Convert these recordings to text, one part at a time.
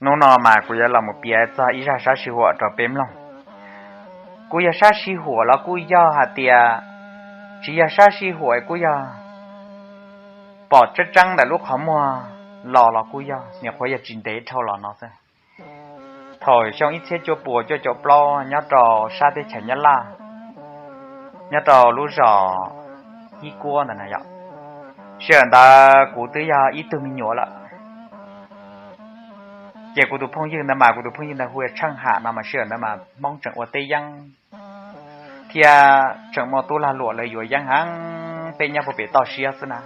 Hnub no mas kuv yuav los mus piav txog ib zaj sab sij huam rau peb mloog. Kuj yog sab sij huam los kuj yog hais tias tsis yog sab sij huam, kuj yog pom tseeb tseeb ntawm lub qhov muag los los kuj yog, nyuam qhuav yog tsis ntev dhau los no xwb. Thaum xyoo ib txhiab cuaj puas cuaj caum plaub nyob rau sab teb chaws Nyab Laj, nyob rau lub zos Hib Kuab ntawd na yom. Sij hawm ntawd kuv twb yog ib tug me nyuam lawm, ces kuv tus phooj ywg ntawd mas, kuv tus phooj ywg ntawd hu ua Tsheej Ham no mas sij hawm ntawd mas Hmoob tseem ua teb yeeb thiab tseem muaj tub lag luam lawv yuav yeeb heev, peb nyob puag pem toj siab xwb na.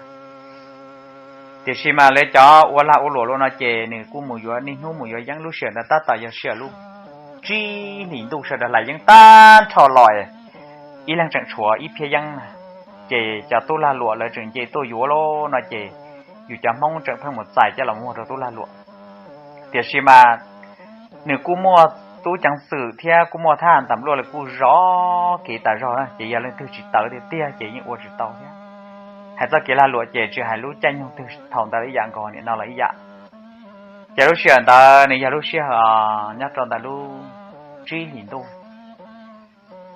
Tiam sis mas lawv cov ua lag ua luam luaj no ces nws kuj mus yuav, niaj hnub mus yuav yeeb. Lub sij hawm ntawd tab tom yog sij hawm lub tsib hlis ntuj, sawv daws hlais yeeb tag nrho los, ib leeg tseem tshuav ib phiab yeeb na, ces cov tub lag luam lawv tseem nce tuaj yuav lawm no ces yus cov Hmoob tseem pheej mus txais coj los muag rau tub lag luam. Tiam sis mas nws kuj muaj tub ceev xwm thiab kuj muaj thab ham tas luaj, lawv kuj zov kev tas zog na, ces yog leej twg tsis tawv tiag tiag ces yeej ua tsis tau thiab. Hais txoj kev lag luam ces tsis hais lub caij nyoog twg thaum ntawd ib yam nkaus, nim no los ib yam. Ces lub sij hawm ntawd nws yog lub sij hawm nyob rau ntawm lub tsib hlis ntuj.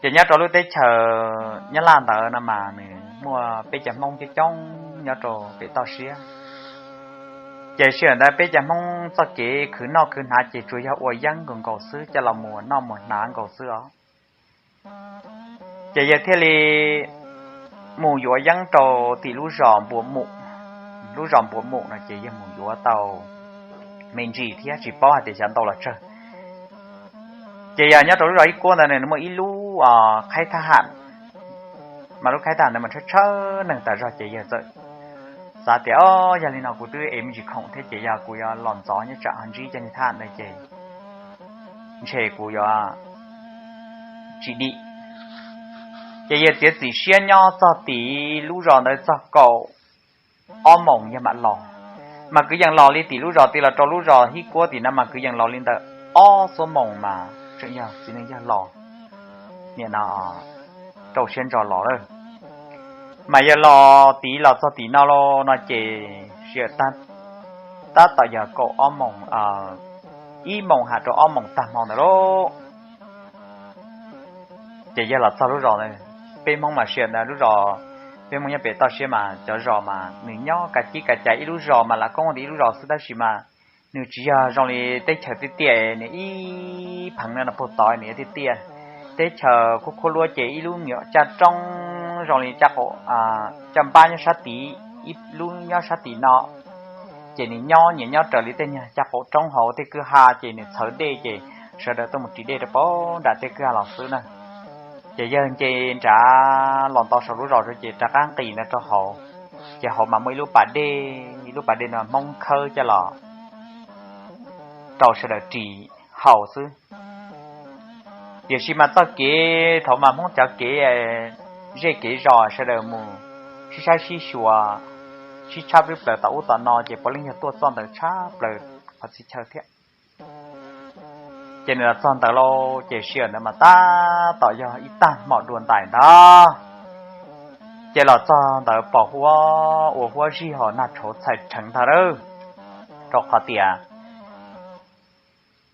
Ces nyob rau lub teb chaws Nyab Laj ntawd no mas nws muaj peb cov Hmoob coob coob nyob rau pem toj siab. Ces sij hawm ntawd peb cov Hmoob txoj kev khwv noj khwv hnav ces tsuas yog ua yeeb nkaus nkaus xwb, coj los mus noj mus hnav nkaus xwb os. Ces yawg thiaj li mus yuav yeeb rau tim lub zos Npua Mus. Lub zos Npua Mus no ces yawg mus yuav tau me ntsis thiab tsis paub hais tias xyov ntau los tsawg. Ces yog nyob rau lub zos Hib Kuab ntawd nws muaj ib lub khaib thab ham, mas lub khaib thab ham ntawd mas tshawb tshawb neeg tas zog, ces yawg txawm xav tias, o, yog li no kuv twb ev me ntsis khoom thiab ces yog kuv yuav los ntxov nyob tsam ho ntsib cov niag thab ham ntawd ces ntshe kuv yuav tsis dim. Ces yawg txiav txim siab nyob txog tim lub zos ntawd txog kaum ob moos yawg mam los. Mas kwv yees los li tim lub zos tid los rau lub zos Hib Kuab tim no mas kwv yees los li ntawm ob xuab moos mas tseem yog txiv neej yawg los, nim no rau siab ntso los lawm. Mas yawg los tid los txog tim no los no ces sij hawm tab tom yog kaum ob moos, ib moos ham rau ob moos tag hmo ntawd lauj. Ces yawg los txog lub zos ntawd, peb Hmoob mas sij hawm ntawd lub zos, peb Hmoob nyob pem toj siab mas cov zos mas nws nyob kav cib kav caiv, ib lub zos mas lam koob tias ib lub zos xwb, tab sis mas nws tsis yog zoo li teb chaws tiaj tiaj, nws ib pheev no no puag tod nws yog tiaj tiaj. Teb chaws khuab khuab luab ces ib lub nyuam caj roob zoo li caj qaum, caj npab nyob sab tid, ib lub nyob sab tim no. Ces nws nyob nyias nyob raws li tej niag caj qaum roob hauv tej kwj ha, ces nws txhawv dej ces sawv daws tuaj mus ris dej rau pem nram tej kwj ha los xwb na. Ces yawg nce nrad los ntawm saum lub zos ces rov qab nqis ntawd rau hauv, ces hauv mas muaj ib lub pas dej, ib lub pas dej no Hmoob khawb coj los rau sawv daws ris haus xwb. Tiam sis mas txoj kev thaum mas Hmoob cov kev zej kev zos sawv daws mus sib saib sib xyuas, sib tshab plab plaws tom ub tom no ces puav leej yog tuaj txoj ntawd tshab plaws qhov txhia chaw thiab. Ces nws los txog ntawd lauj, ces sij hawm ntawd mas tab tom yog ib tag hmo dua ntais ntag. Ces los txog ntawd pom huab ua huab zig hos nag tshauv txhais rheev ntag lauj, rau qhov tias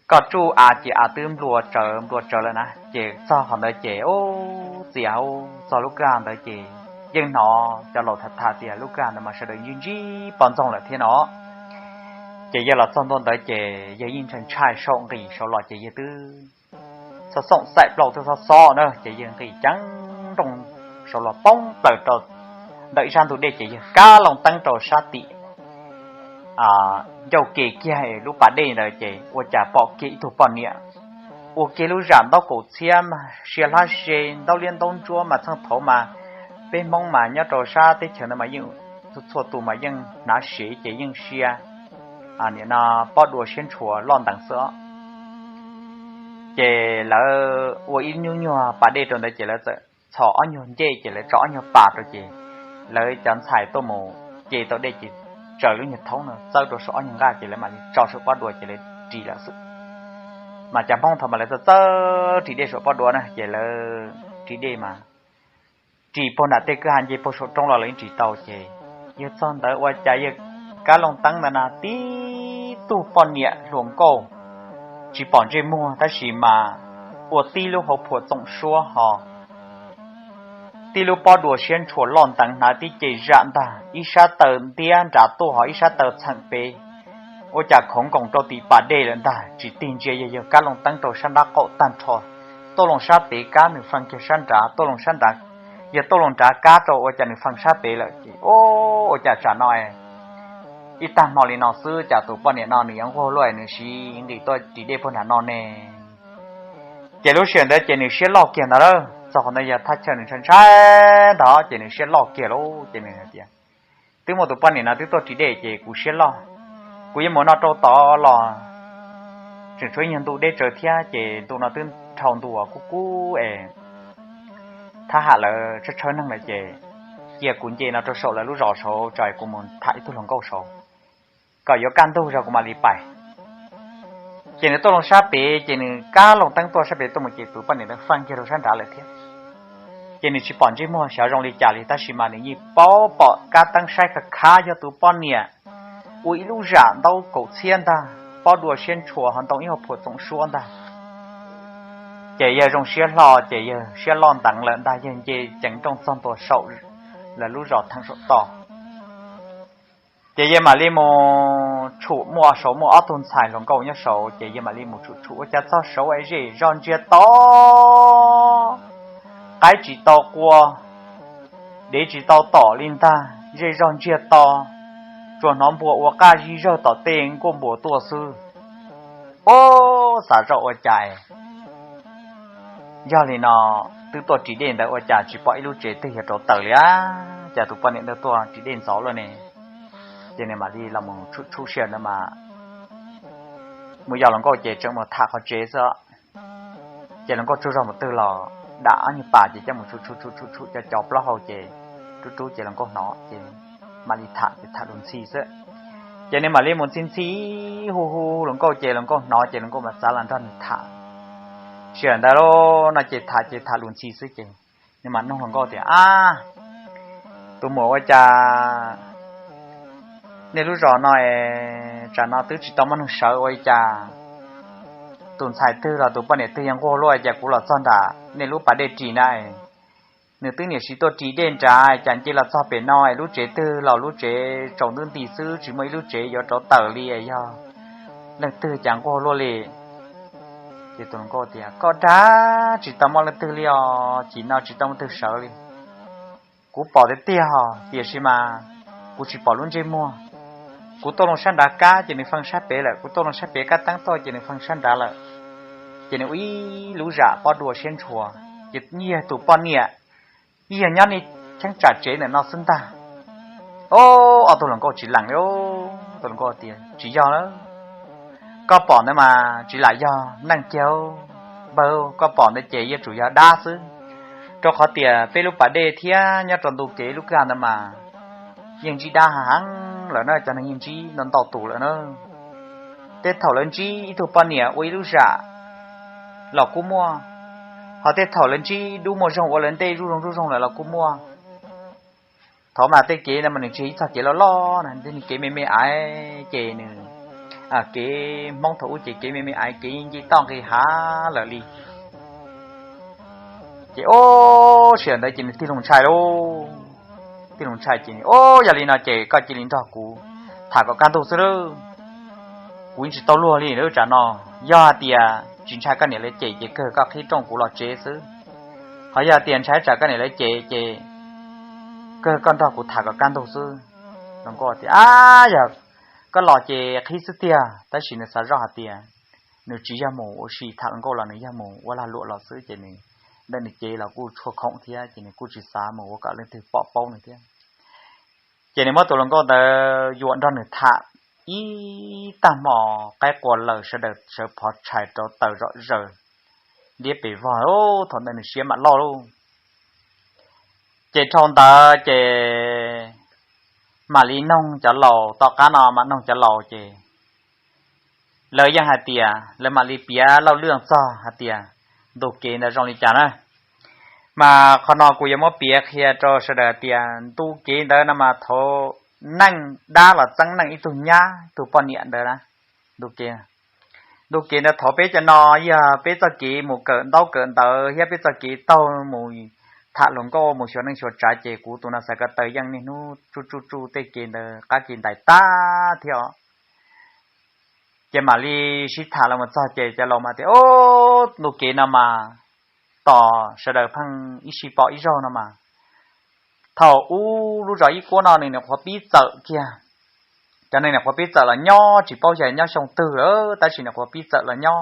koj tsuj av ces av twb nplua tsawv nplua tsawv lawm na. Ces txog qhov ntawd ces ub txias ub, txog lub kwj ha ntawd ces yeej hnov cov laus tham tham tias lub kwj ha ntawd mas sawv daws ntsib ntsib poj ntxoog lawm thiab no. Ces yawg los txog ntua ntawd ces yawg yeej ntshai ntshai saum nqis saud los ces yawg twb xob xob xaim plaub twb xob xob na, ces yawg nqis ceev nrooj saud los poob plaws rau ntawm ib sab ntug dej ces yawg kab loo teeb rau sab tim ncauj ke kiag lub pas dej ntawd ces ua cas pom kiag ib tug poj niam ua kiag lub zam ntaub kaum txhiab, sia hlab ze ntaub liab ntaub ntsuab mas txheej thaud mas peb Hmoob mas nyob rau sab teb chaws ntawd mas yeej txhua txhua tus mas yeej hnav sev ces yeej sia nim no pob dua siab ntshua loj ntees xwb os. Ces lawv ua ib nyuag nyuag pas dej rau ntawd ces lawv txawm txhos ob nyuag ncej ces lawv tso ob nyuag pas rau ces lawv cov ntxhais tuaj mus ce tau dej ces tsaws lub nyuag thoob no txawb rau saum ob nyuag nqaj ces lawv mam li tso saum pob dua ces lawv ris lawm xwb. Mas cov Hmoob thaud mas lawv txawj txawj ris dej saum pob dua na ces lawv ris dej mas ris puag nram tej kwj ha nce puag saum roob los lawv yeej ris tau. Ces yawg txog ntawd ua cas yawg kab loo teeb ntawd na tib tug poj niam hluas nkauj tsis pom ntsej muag tab sis mas ua tib lub hauv phuam txoom suab ho tib lub pob dua siab ntshua loj nteev hnav tib ce zam ntag, ib sab taw ntiab nrad tuaj ho ib sab taw txheem pem. Ua cas khoov nkoos rau tim pas dej lawm ntag, tsis tig ntsia yog yawg kab loo teeb rau sab nrab qaum tag nrho, tuaj loo sab pem kab nws feej kiag sab nrad, tuaj loo sab nrad, yog tuaj loo nrad kab rau ua cas nws feej sab pem lawm ces, o, ua cas tsam no ib tag hmo li no xwb cas tus poj niam no nws yuav nquag luaj nws siv nqis tuaj ris dej puag nram no ne. Ces lub sij hawm ntawd ces nws siab loj kiag ntag lawm, txog qhov ntawd yog thaj chaw nws ntshai ntshai ntag ces nws siab loj kiag lauj, ces nws hais tias, twb muaj tus poj niam no twb tuaj ris dej ces kuv siab loj, kuv yuav mus no rau tod los tseem tshuav ib nyuag ntu deb tsawv thiab ces ntu no twb dhau ntu uas kub kub es thab ham lawv tshawb tshawb neeg lawm ces cia kuv nce no rau saum lawv lub zos saud tso kuv mus tham ib tug hluas nkauj saud kom yuav kaj ntug zog kuv mam li pais. Ces nws tuaj loo sab pem ces nws kab loo teeb tuaj sab pem tuaj mus ces tus poj niam ntawd feej kiag rau sab nrad lawm thiab. Ces nws tsis pom ntsej muag xyov zoo li cas li tab sis mas nws yeej paub pom kab teeb saib khav khav yog tus poj niam ua ib lub zam ntaub kaum txhiab ntag, pob dua siab ntshua ho ntoo ib hauv phuam txoom suab ntag. Ces yawg zoo siab hlo ces yawg siab loj nteev lawm ntag, yawg nce ceev nrooj txog ntua saum lawv lub zos theem saum toj. Ces yawg mam li mus tshum, muaj saud muaj ob tug ntxhais hluas nkauj nyob saud ces yawg mam li mus tshum tshum ua cas txog saud es zej zog ntsiag to, qaib tsis tau qua, dev tsis tau tom li ntag, zej zog ntsiag to, tsuas hnov npua ua qaj zig zawg tom tej nkuaj npua tuaj xwb. Ub, xav zoj ua cas yog li no, twb tuaj ris dej ntawd ua cas tsis pom ib lub tsev twg yuav rauv taws li, cas tus poj niam ntawd tuaj ris dej ntxov luaj ne. Ces nws mam li los mus tshum tshum sij hawm ntawd mas mus yos hluas nkauj ces tseem mus tham qhov tsev xwb. Ces hluas nkauj tsaug zog mus twg los dam ob nyuag pas ces coj mus tshum tshum tshum tshum tshum cov cov plaub hau ces rub rub ces hluas nkauj hnov ces mam li tham ces tham lus ntxhi xwb. Ces nws mam li mus ntxhi ntxhi hu hu hluas nkauj ces hluas nkauj hnov ces hluas nkauj mam txav los nrog nws tham. Sij hawm ntawd no ces tham ces tham lus ntxhi xwb ces nws mam nug hluas nkauj tias, ab, tus muam, ua cas nej lub zos no es tsam no twb tsis tau muaj neeg sawv ua li cas tus ntxhais twg los tus poj niam twg yuav nquag luaj cas kuv los txog nram nej lub pas dej ris na, nws twb niam siv tuaj ris dej nrad cas nce los txog pem no es lub tsev twg los lub tsev tsaus ntuj nti xwb tsis muaj ib lub tsev yuav rauv taws li, yog leej twg cas nquag luaj li. Ces tus hluas nkauj tias, koj dag, tsis tau muaj leej twg li os, chim no tsis tau muaj leej twg sawv li. Kuv pom tiag tiag os tiam sis mas kuv tsis pom lub ntsej muag. Kuv tuaj loo sab nrad kab ces nws feej sab pem lawm, kuv tuaj loo sab pem kab teeb tuaj ces nws feej sab nrad lawm. Ces nws ua ib lub zam pob dua siab ntshua, ces yog tus poj niam, yog nyob nej cheeb tsam tsev ntawm no xwb ntag. Ob tug hluas nkauj tsis lees li, tus hluas nkauj tias, tsis yog lawm, koj pom ntawd mas tsis lam yog neeg kiag, npawg, koj pom ntawd ces yeej tsum yog dab xwb, rau qhov tias peb lub pas dej thiab nyob rau ntu kev lub kwj ha ntawd mas yeej ntsib dab heev heev lawm na, cov neeg yeej ntsib ntau ntau tus lawm na. Tej thaum lawv ntsib ib tug poj niam ua ib lub zam los kuj muaj, ho tej thaum lawv ntsib dub muaj zog ua lawv ntej zuj zoo zuj zoo lawm los kuj muaj. Thaum mas tej kev no mas nws tsis yog ib txoj kev loj loj na, kev me me aiv ces nws, kev Hmoob thaum ub ces kev me me aiv, kev nce toj nqis hav lawm li. Ces ob sij hawm ntawd ces nws tig loo ntshai lauj, tig loo ntshai ces, ob, yog li no ces koj cia li nrog kuv tham kom kaj ntug xwb lauj. Kuv yeej tsis tau luag li lawm tsam no. Yog hais tias tsis ntshai koj niam lawv cem ces kawg koj qhib rooj kuv los tsev xwb, ho yog tias ntshai tsam koj niam lawv cem ces kawg koj nrog kuv tham kom kaj ntug xwb. Hluas nkauj tias, ab, yog koj los ces qhib xwb tiag, tab sis nws xav zoj hais tias nws tsis yog mus ua si tham hluas nkauj los nws yog mus ua lag luam los xwb ces nws ntawm nws cev los kuj tshuav khoom thiab ces nws kuj tsis xav mus ua kom leej twg pom paub nws thiab. Ces nws muab tus hluas nkauj ntawd yuam nrog nws tham ib tag hmo, qaib qua lawm sawv daws sawv phov tshais rau taws zom zaws, liab pes vog, thaum ntawd nws siab mam loj lauj. Ces dhau ntawd ces mam li noog cov laus, tom qab no mam noog cov laus ces lawv yeej hais tias lawv mam li piav lauj lwj txog hais tias ntu kev ntawd zoo li cas na. Mas qhov no kuv yuav muab piav qhia rau sawv daws hais tias ntu kev ntawd no mas thaum neej dab los txeeb neej ib tug nyab tus poj niam ntawd na, ntu kev Ntu kev ntawd thaum peb cov no yog peb txoj kev mus kawm ntaub kawm ntawv thiab peb txoj kev taug mus tham hluas nkauj mus xyuas neej xyuas tsav ces kuv tus no xav ko taw yeej niaj hnub tsuj tsuj tsuj tej kev ntawd qab kev ntais tag thiab os. Ces mam li sib tham los mus txog ces cov laus mas tias, Ob, ntu kev no mas tos sawv daws pheej ib sij pom ib zaug no mas thaum ub lub zos Ib Kuab no nws nyuam qhuav pib txawm kiag. Cov neeg nyuam qhuav pib txawm los nyob tsis paub xyov nyob xyoo twg lawm, tab sis nyuam qhuav pib txawm los nyob.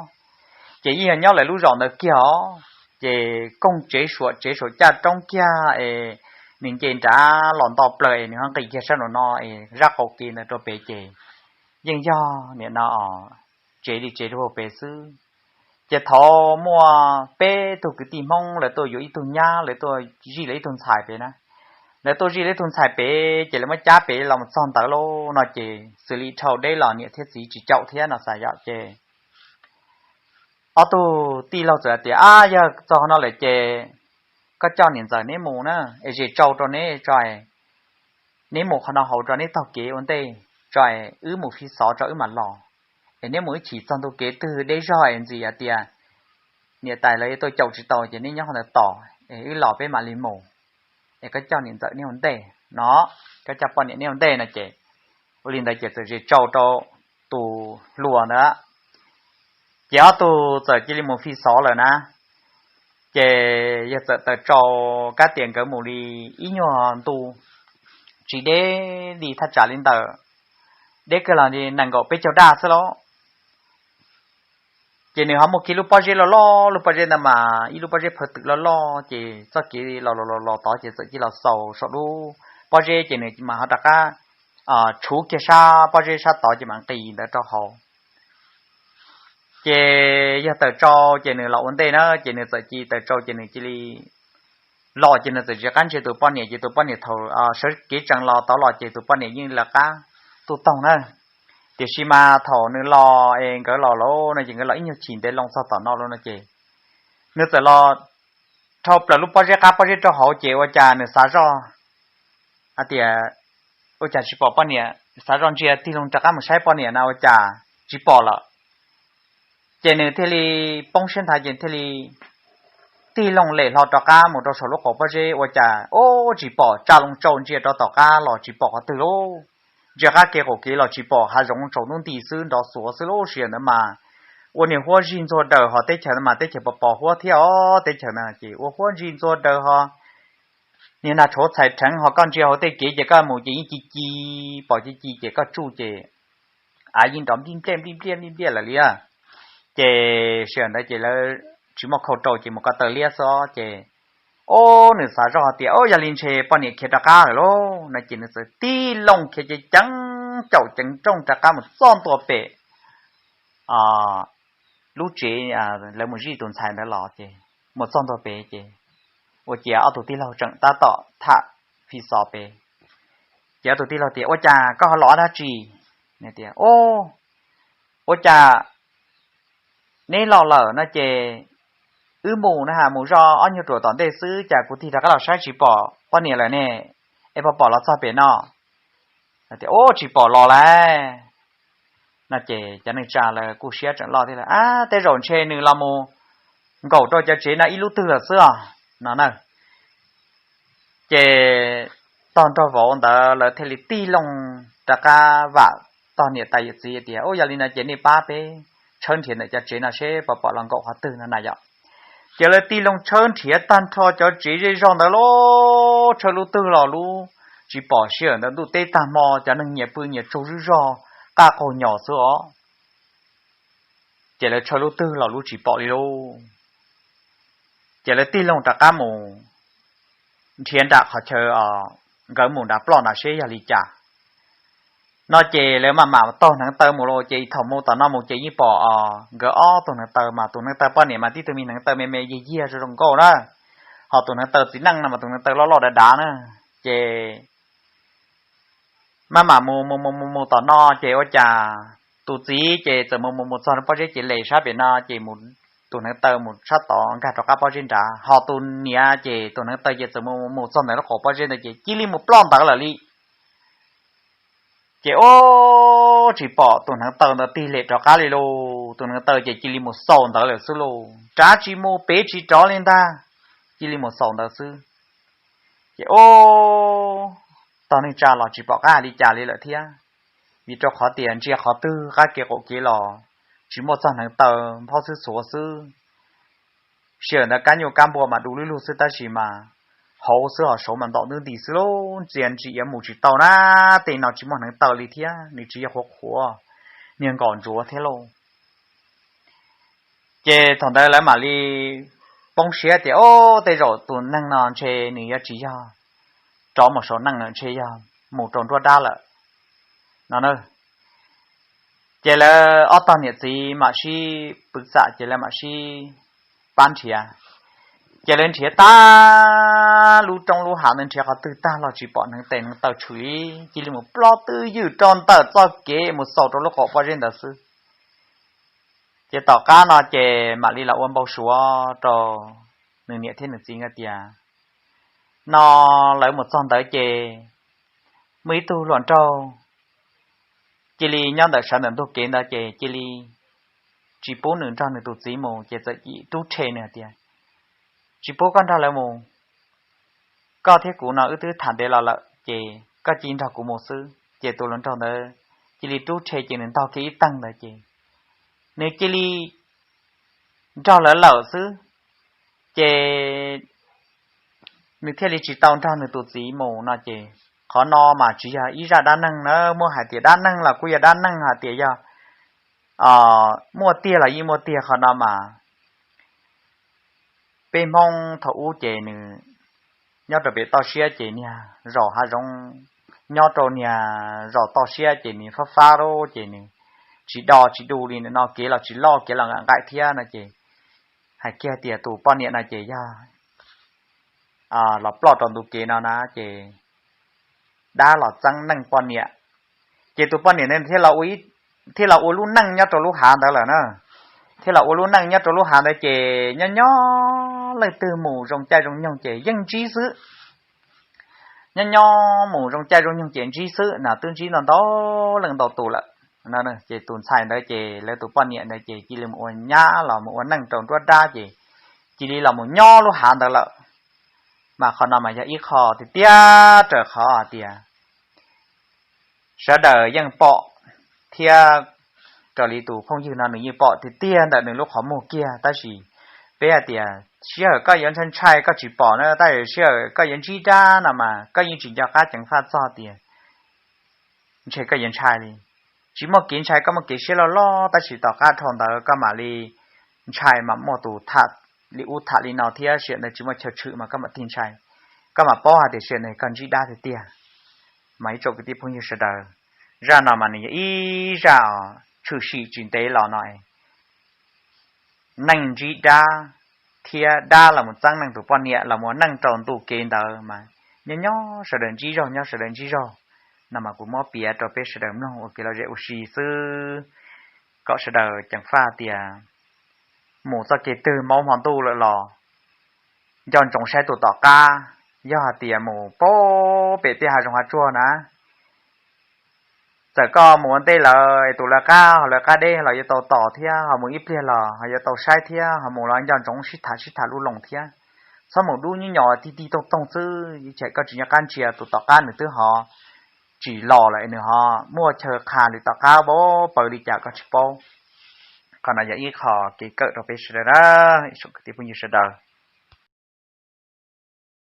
Ces yeej yog nyob lawv lub zos ntawd kiag os. Ces kooj tsev suam tsev suam caj roob kiag es nws nce nrad los nto plaws es nws ho nqis kiag sab nraum no es zaj qaum kev ntawd rau pem ces yeej yog nim no tsev li tsev rau pem xwb. Ces thaum muaj peb tug kwv tij Hmoob lawv tuaj yuav ib tug nyab, lawv tuaj zij lawv ib tug ntxhais pem na. Lawv tuaj zij lawv ib tug ntxhais pem ces lawv muab cab pem los mus txog ntawd lauj no ces xws li dhau deb los niam thiab txiv tsis caum thiab no xav yom ces ob tug tij laug txawm tias, Ab, yog txog qhov no lawm ces koj coj niam ntxawm neb mus na, es zes tsau rau neb tso, neb mus qhov no hauv tso, neb taug kev ua ntej tso, wb mus fi xov tso wb mam los. Es neb mus ib chim txog ntu kev twg deb zog es ntxim hais tias niam tais lawv yuav tuaj caum tsis tau ces neb nyob qhov ntawd tos es wb los peb mam li mus. Es koj coj niam ntxawm neb ua ntej no, koj coj poj niam neb ua ntej no ces ua li ntawd ces txawm zes tsau rau tus hluas ntawd. Ces ob tug txawm cia li mus fi xov lawm na. Ces yawg txawm taws tsau, kab tias nkawd mus li ib nyuag ntu tsis deb li thaj tsam li ntawm, deb kawg los nees nkaum peb caug daj xwb lauj. Ces nws ho muaj kiag lub pob zeb loj loj, lub pob zeb ntawd mas ib lub pob zeb phaw twm loj loj, ces txoj kev los los los los tod ces txawm cia los xaus saum lub pob zeb ces nws mas ho rov qab tshuv kiag sab pob zeb sab tod ces mam nqis ntawd rau hauv. Ces yawg taws tsau ces nws los ua ntej na, ces nws txawm cia li taws tsau ces nws cia li los ces nws txawm tsis qab ntsia tus poj niam, ces tus poj niam thaum sawv kev tsees los tod los ces tus poj niam yeej lawv qab tuaj taug na. Tiam sis mas thaum nws los es nkawd los lauj no ces nkawd los ib nyuag chim ntev loo txog tom no lauj no ces nws txawm los dhau plaws lub pob zeb qab pob zeb rau hauv ces ua cas nws xav zoj hais tias ua cas tsis pom poj niam, xav zoj ntsia tig loo rov qab mus saib poj niam na ua cas tsis pom lawm. Ces nws thiaj li poob siab nthav ces thiaj li tig loo lem hlo rov qab mus rau saum lub qaum pob zeb ua cas ub tsis pom, tsa loo tsau ntsia rau tom qab los tsis pom qhov twg lauj. Ntsia qab kev qaum kev los tsis pom, hav zoov tsaus ntuj nti xwb, nrov xuav xwb lauj. Sij hawm ntawd mas ua niag huab zig ntxuag daws, ho teb chaws ntawd mas teb chaws pos pos huab thiab os, teb chaws na ces ua huab zig ntxuag daws ho niag nag tshauv txhais rheev, ho koj ntsia hauv tej kev ces koj mus ces yeej ci ci, pom ci ci ces koj tsuj ces av yeej nrov nplij npliaj nplij npliaj nplij npliaj lawm li. Ces sij hawm ntawd ces lawv tsis muaj khau rau ces mus ko taw liab xwb ces ub nws xav zoj tias ub yog li ntshe poj niam khiav rov qab lawm lauj no ces nws txawm tig loo khiav ceev ceev caum ceev rooj rov qab mus txog ntua pem lub tsev lawv mus zij tus ntxhais ntawd los ces mus txog ntua pem ces ua ciav ob tug tij laug tseem tab tom tham fi xov pem. Ces ob tug tij laug tias ua cas koj ho los dab tsi? Tias ua cas neb los lawm no ces wb mus na has mus zoj ob nyuag ruam tom ntej xwb cas kuv tig rov qab los saib tsis pom poj niam lawm ne, es puas pom los txog pem no? Tias ub tsis pom los lauj no ces cov neej tsa lawv kuj siab tseem loj thiab lawm, ab tej zaum ntshe nws los mus nkaum rau cov tsev no ib lub twg lawm xwb os no na. Ces tog nrog vauv ntawd lawv thiaj li tig loo rov qab vam tog niam tais yawm txiv tias ub yog li no ces nej pab peb tshawb nrhiav ntawm cov tsev no seb puas pom los nkaum qhov twg no na yom. Ces lawv tig loo tshawb nrhiav tag nrho cov tsev zej zog ntawd lauj, tshawb lub twg los lub tsis pom. Sij hawm ntawd ntuj teb tag hmo cov neeg nyias pw nyias tsaug zog zog, qaj qaug nyos xwb os. Ces lawv tshawb lub twg los lub tsis pom li lauj. Ces lawv tig loo rov qab mus nrhiav nram qhov chaw nkawd mus nrad ploj nrad seb yog li cas no ces lawv maj mam taug hneev taw mus lauj. Ces thaum mus tom no mus ces yeej pom nkawd ob tug hneev taw mas tus hneev taw poj niam mas tib tug me hneev taw me me yiag yiag zoo zoo nkauj na, ho tus hneev taw txiv neej no mas tus hneev taw loj loj dav dav na. Ces maj mam mus mus mus mus mus tom no ces ua cas tus txiv ces txawm mus mus mus txog pob zeb ces les sab pem no ces tus hneev taw mus sab tod nkag rov qab pob zeb nrad, ho tus niam ces tus hneev taw ces txawm mus mus mus txog ntawm lub qaum pob zeb ntawd ces cia li mus ploj ntawd lawm li. Ces ub tsis pom tus hneev taw ntawd tig lem rov qab li lauj. tus hneev taw ces cia li mus xaus ntawd lawm xwb lauj, rov tsis mus pem tsis rov li ntag, cia li mus xaus ntawd xwb. Ces ub, tog neej tsa los tsis pom qab hais li cas li lawm thiab, vim rau qhov tias ntsia qhov twg qab kev qaum kev los tsis muaj txog hneev taw, nphob xwb xuav xwb. Sij hawm ntawd kab nyuj kab npua mas du lug lug xwb tab sis mas hauv xwb hos saud mas ntaum ntub nti xwb lauj, ntsia ntsis yuav mus tsis tau na. Tej no tsis muaj hneev taw li thiab nws tsis yog qhuav qhuav, niag nkaum ntsuav thiab lauj. Ces thaum ntawd lawv mam li poob siab tias, Ob, tej zaum tus neeg no ntshe nws yuav tsis yog rov mus saum neej lawm, ntshe yog mus rau nruab dab lawm no. Ces lawv ob tog niam txiv mam sib pw xam ces lawv mam sib pab nrhiav. Ces lawv nrhiav tag lub roob lub hav ntawd, nrhiav qhov twg tag los tsis pom hneev tes hneev taw tshwm li, cia li mus ploj twj ywm rau ntawm txoj kev mus xaus rau lub qaum pob zeb ntawd xwb. Ces tom qab no ces mam li los ua npau suav rau nws niam thiab nws txiv nkawd tias, no lawv mus txog ntawd ces muaj ib tug hluas nraug cia li nyob ntawm sawv ntawm ntug kev ntawd ces cia li tsis pub nws nrog nws tus txiv mus ces txawm cia li rub rhe nws tias, Tsis pub koj nrog lawv mus, koj thiab kuv no wb twb tham ntev los lawm ces koj cia li nrog kuv mus xwb. Ces tus hluas nraug ntawd cia li rub rhe ces nws ntaug kiag ib teeg ntawd ces nws cia li nrog lawv lawm xwb. Ces nws thiaj li tsis tau nrog nws tus txiv mus no ces qhov no mas tsis yog ib zaj dab neeg na, muaj hais tias dab neeg los kuj yog dab neeg, hais tias yog muaj tiag los yeej muaj tiag. Qhov no mas peb Hmoob thaum ub ces nws nyob rau pem toj siab ces niag zos hav zoov, nyob rau niag zos toj siab ces nws fab fab lub ces nws tsis do tsis du li ntawm no, kev los tsis loj kev los nqaim nqaim thiab no ces hais kiag tias tus poj niam no ces yog los ploj rau ntu kev no na ces dab los txeeb neej poj niam. Ces tus poj niam ntawd thiaj los ua lub neej nyob rau lub hav ntawd lawm na, thiaj los ua lub neej nyob rau lub hav ntawd ces nyob nyob leej twg mus zoo caij zoo nyoog ces yeej ntsib xwb. Nyob nyob mus zoo caij zoo nyoog ces ntsib xwb na, twb ntsib ntau ntau leej ntau tus lawm. Ces tus ntxhais ntawd ces lawv tus poj niam ntawd ces cia li mus ua nyab los mus ua neej rau nruab dab ces cia li los mus nyob lub hav ntawd lawm. Mas qhov no mas yog ib qho tiag tiag raws qhov hais tias sawv daws yeej pom thiab raws li tus phooj ywg no nws yeej pom tiag tiag ntawm nws lub qhov muag kiag, tab sis peb hais tias sij hawm koj yuav ntshai ntshai koj tsis pom na, tab sis sij hawm koj yuav ntsib dab no mas koj yeej tsis nco qab ceev faj txog tias ntshe koj yuav ntshai li. Tsis muaj kev ntshai, koj muaj kev siab loj loj tab sis tom qab dhau ntawd koj mam li ntshai mas muaj tus tham li ub tham li no thiab sij hawm ntawd tsis muaj chaw tshwm mas koj mam tig ntshai, koj mam paub hais tias sij hawm ntawd koj ntsib dab tiag tiag. Mas ib tsoom kwv tij phooj ywg sawv daws, zaj no mas nws yog ib zaj tshwm sim tsis ntev los no neej ntsib dab thiab dab los mus txeeb neej tus poj niam los mus ua neej rau ntu kev ntawd mas nyob nyob sawv daws ntsib zog, nyob sawv daws ntsib zog no mas kuv muab piav rau peb sawv daws mloog ua kev lom zem ua si xwb, kom sawv daws ceev faj tias mus txoj kev twg maub hmo ntuj lawm los nco ntsoov saib tus tom qab. Yog hais tias mus pem tej hav zoov hav tsuag na, txawm koj mus ua ntej lawm tus lawv qab ho lawv qab deb los yuav tau tos thiab, ho mus ib pliag los ho yuav tau saib thiab, ho mus los nco ntsoov sib tham sib tham lub loo thiab. Txhob mus dub nyuj nyos tig tig toog toog xwb, ib tsam koj tsis nco qab ntsia tus tom qab nws twb ho tsis los lawm, nws ho muaj chaw qha li tom qab pab paws li cas koj tsis paub. Qhov no yog ib qho kev kawm rau peb sawv daws na, ib tsoom kwv tij phooj ywg sawv daws.